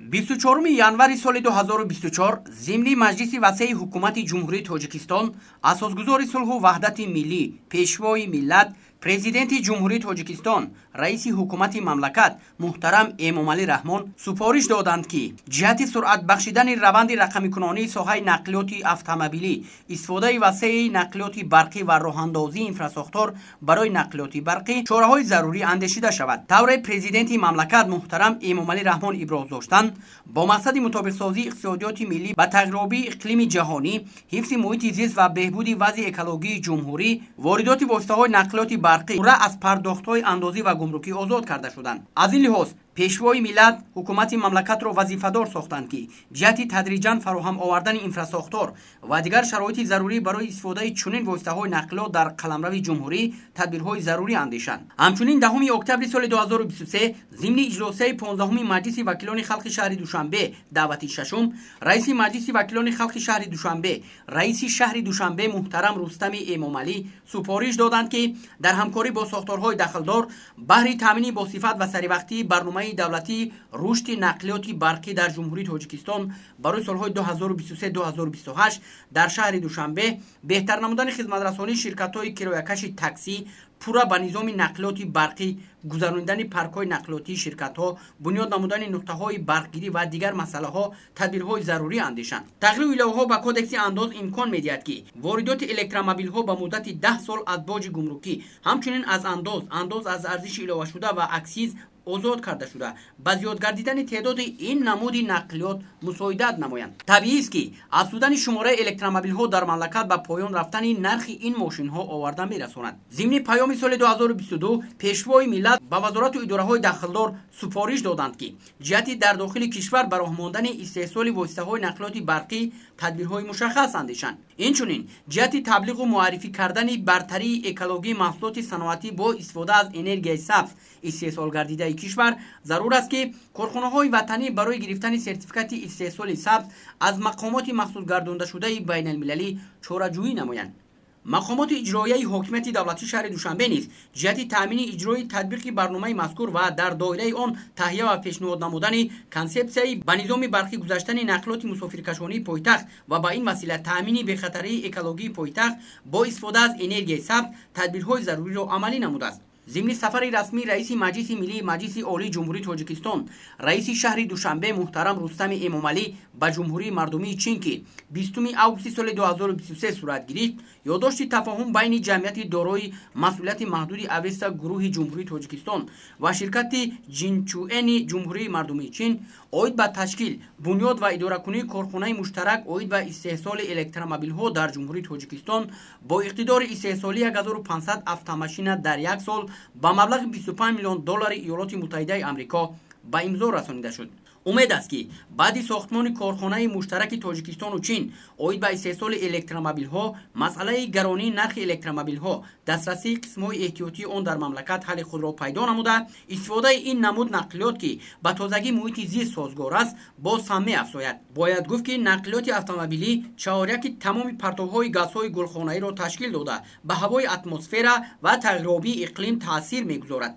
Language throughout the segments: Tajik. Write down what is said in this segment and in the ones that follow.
24 январи соли 2024 зимни Маҷлиси васеи Ҳукумати Ҷумҳурии Тоҷикистон асосгузори сулҳу ваҳдати миллӣ, пешвои миллат, Президенти Ҷумҳурии Тоҷикистон, раиси ҳукумати мамлакат муҳтарам Эмомалӣ Раҳмон супориш доданд, ки ҷиҳати суръат бахшидани раванди рақамикунонии соҳаи нақлиёти автомобилӣ, истифодаи васеи нақлиёти барқӣ ва роҳандозии инфрасохтор барои нақлиёти барқӣ чораҳои зарурӣ андешида шавад. Тавре президенти мамлакат муҳтарам Эмомалӣ Раҳмон иброз доштанд, бо мақсади мутобиқсозии иқтисодиёти миллӣ ба тағйиробии иқлими ҷаҳонӣ, ҳифзи муҳити зист ва беҳбуди вазъи экологии ҷумҳурӣ, воридоти воситаҳои нақлиёти барқӣ пурра аз пардохтҳои андозӣ ва гумрукӣ озод карда шуданд. Аз ин лиҳоз пешвои миллат ҳукумати мамлакатро вазифадор сохтанд, ки ҷиҳати тадриҷан фароҳам овардани инфрасохтор ва дигар шароити зарурӣ барои истифодаи чунин воситаҳои нақлиёт дар қаламрави ҷумҳурӣ тадбирҳои зарурӣ андешанд. Ҳамчунин 10 октябри соли 2023 зимни иҷлосияи 15 Маҷлиси вакилони халқи шаҳри Душанбе даъвати шашум, раиси Маҷлиси вакилони халқи шаҳри Душанбе, раиси шаҳри Душанбе муҳтарам Рустами Эмомалӣ супориш доданд, ки дар ҳамкорӣ бо сохторҳои дахлдор баҳри таъмини босифат ва саривақтии барномаи давлатии рушди нақлиёти барқӣ дар Ҷумҳурии Тоҷикистон барои солҳои 2023-2028 дар шаҳри Душанбе беҳтар намудани хизматрасонии ширкатҳои кироякаши таксӣ, пурра ба низоми нақлиёти барқӣ гузаронидани паркҳои нақлиётии ширкатҳо, бунёд намудани нуқтаҳои барқгирӣ ва дигар масъалаҳо тадбирҳои зарурӣ андешанд. Тағйиру иловаҳо ба кодекси андоз имкон медиҳад, ки воридоти электромобилҳо ба муддати 10 сол аз боҷи гумрукӣ, ҳамчунин аз андоз, андоз аз арзиши иловашуда ва аксиз озод карда шуда, ба зиёд гардидани теъдоди ин намуди нақлиёт мусоидат намоянд. Табиист, ки афзудани шумораи электромобилҳо дар мамлакат ба поён рафтани нархи ин мошинҳо оварда мерасонад. Зимни паёми соли 2022 пешвои миллат ба вазорату идораҳои дахлдор супориш доданд, ки ҷиҳати дар дохили кишвар ба роҳ мондани истеҳсоли воситаҳои нақлиёти барқӣ тадбирҳои мушаххас андешанд. Инчунин ҷиҳати таблиғу муаррифӣ кардани бартарии экологии маҳсулоти саноатӣ бо истифода аз энергияи сабз истеҳсол гардидаи кишвар зарур аст, ки корхонаҳои ватанӣ барои гирифтани сертификати истеҳсоли сабз аз мақомоти махсусгардондашудаи байналмилалӣ чораҷӯӣ намоянд. Мақомоти иҷроияи ҳокимияти давлатии шаҳри Душанбе низ ҷиҳати таъмини иҷрои татбиқи барномаи мазкур ва дар доираи он таҳия ва пешниҳод намудани консепсияи ба низоми барқӣ гузаштани нақлиёти мусофиркашонии пойтахт ва ба ин васила таъмини бехатарии экологии пойтахт бо истифода аз энергияи сабз тадбирҳои заруриро амалӣ намудааст. Зимни сафари расмии раиси Маҷлиси миллии Маҷлиси Олии Ҷумҳурии Тоҷикистон, раиси шаҳри Душанбе муҳтарам Рустами Эмомалӣ ба Ҷумҳурии Мардумии Чин, ки 20 августи соли 2023 сурат гирифт, ёддошти тафоҳум байни ҷамъияти дорои масъулияти маҳдуди Авеста гурӯҳи Ҷумҳурии Тоҷикистон ва ширкати Ҷинчуэни Ҷумҳурии Мардумии Чин оид ба ташкил, бунёд ва идоракунии корхонаи муштарак оид ба истеҳсоли электромобилҳо дар Ҷумҳурии Тоҷикистон бо иқтидори истеҳсолии 1500 автомашина дар як сол ба маблағи 25 миллион доллари Иёлоти Муттаҳидаи Амрико ба имзо расонида шуд. Умед аст, ки баъди сохтмони корхонаи муштараки Тоҷикистону Чин оид ба истеҳсоли электромобилҳо, масъалаи гаронии нархи электромобилҳо, дастрасии қисмҳои эҳтиётии он дар мамлакат ҳалли худро пайдо намуда, истифодаи ин намуд нақлиёт, ки ба тозагӣ муҳити зист созгор аст, боз ҳам меафзояд. Бояд гуфт, ки нақлиёти автомобилӣ чаҳоряки тамоми партовҳои газҳои гулхонаиро ташкил дода, ба ҳавои атмосфера ва тағйиробии иқлим таъсир мегузорад.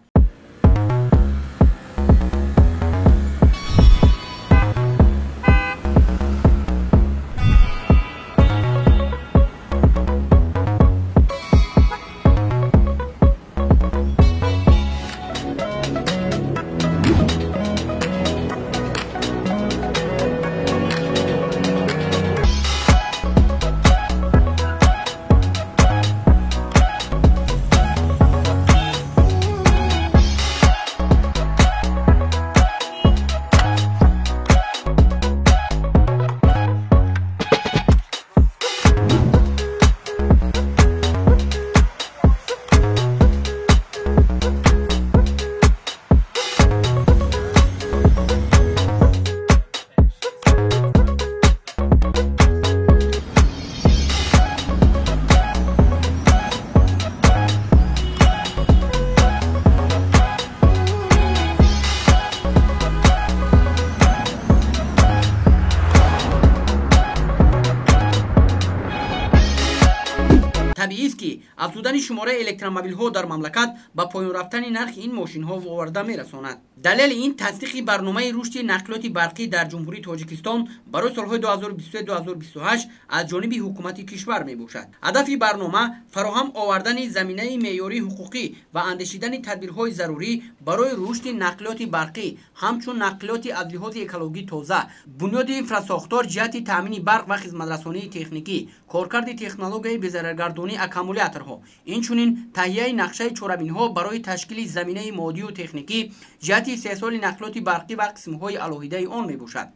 Табиист, ки афзудани шумораи электромобилҳо дар мамлакат ба поён рафтани нархи ин мошинҳо оварда мерасонад. Далели ин тасдиқи барномаи рушди нақлиёти барқӣ дар Ҷумҳурии Тоҷикистон барои солҳои 2023-2028 аз ҷониби ҳукумати кишвар мебошад. Ҳадафи барнома фароҳам овардани заминаи меъёрии ҳуқуқӣ ва андешидани тадбирҳои зарурӣ барои рушди нақлиёти барқӣ ҳамчун нақлиёти аз лиҳози экологӣ тоза, бунёди инфрасохтор ҷиҳати таъмини барқ ва хизматрасонии техникӣ, коркарди технологияи безараргардонии аккумуляторҳо, инчунин таҳияи нақшаи чорабиниҳо барои ташкили заминаи моддию техникӣ ҷиҳати истеҳсоли нақлиёти барқӣ ва қисмҳои алоҳидаи он мебошад.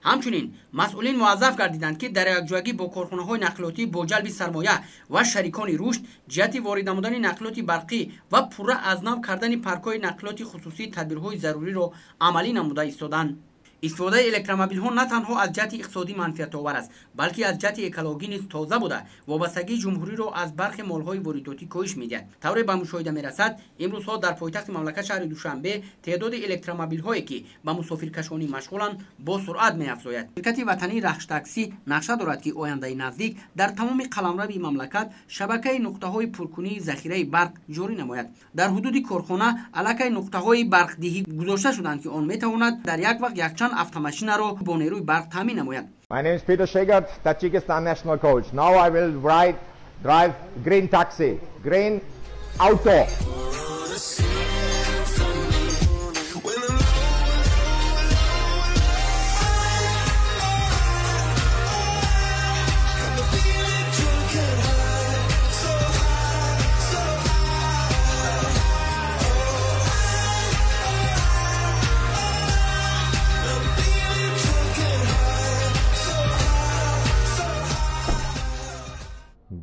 Ҳамчунин масъулин муаззаф гардиданд, ки дар якҷоягӣ бо корхонаҳои нақлиётӣ бо ҷалби сармоя ва шарикони рушд ҷиҳати ворид намудани нақлиёти барқӣ ва пурра аз нав кардани паркҳои нақлиёти хусусӣ тадбирҳои заруриро амалӣ намуда истоданд. Истифодаи электромобилҳо на танҳо аз ҷиҳати иқтисодӣ манфиатовар аст, балки аз ҷиҳати экологӣ низ тоза буда, вобастагии ҷумҳуриро аз бархе молҳои воридотӣ коҳиш медиҳад. Тавре ба мушоҳида мерасад, имрӯзҳо дар пойтахти мамлакат, шаҳри Душанбе, теъдоди электромобилҳое, ки ба мусофиркашонӣ машғуланд, бо суръат меафзояд. Ширкати ватании Рахштаксӣ нақша дорад, ки ояндаи наздик дар тамоми қаламрави мамлакат шабакаи нуқтаҳои пуркунии захираи барқ ҷорӣ намояд. Дар ҳудуди корхона аллакай нуқтаҳои барқдиҳӣ гузошта шуданд, ки он метавонад дар як вақт якчанд автомашинаро бо нерӯи барқ таъмин намояд. My name is Peter Shegert, Tajikistan national coach. Now I will drive green taxi, green auto.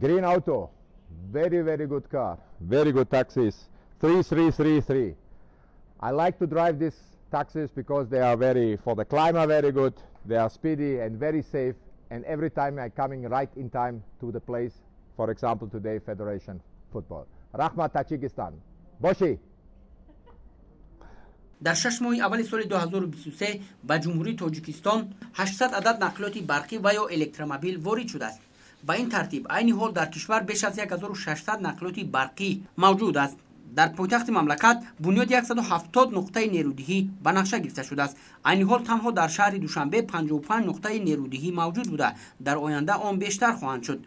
Green auto, very, very good car, very good taxis, 3333. I like to drive these taxis because they are very, for the climate, very good, they are speedy and very safe, and every time I'm coming right in time to the place, for example, today, Federation football. Rahmat Tajikistan. Boshi! Дар 6 моҳи аввали соли 2023 ба Ҷумҳурии Тоҷикистон 800 адад нақлиёти барқӣ ва ё электромобил ворид шудааст. Ба ин тартиб, айни ҳол дар кишвар беш аз 1600 нақлиёти барқӣ мавҷуд аст. Дар пойтахти мамлакат бунёди 170 нуқтаи нерӯдиҳӣ ба нақша гирифта шудааст. Айни ҳол танҳо дар шаҳри Душанбе 55 нуқтаи нерӯдиҳӣ мавҷуд буда, дар оянда он бештар хоҳанд шуд.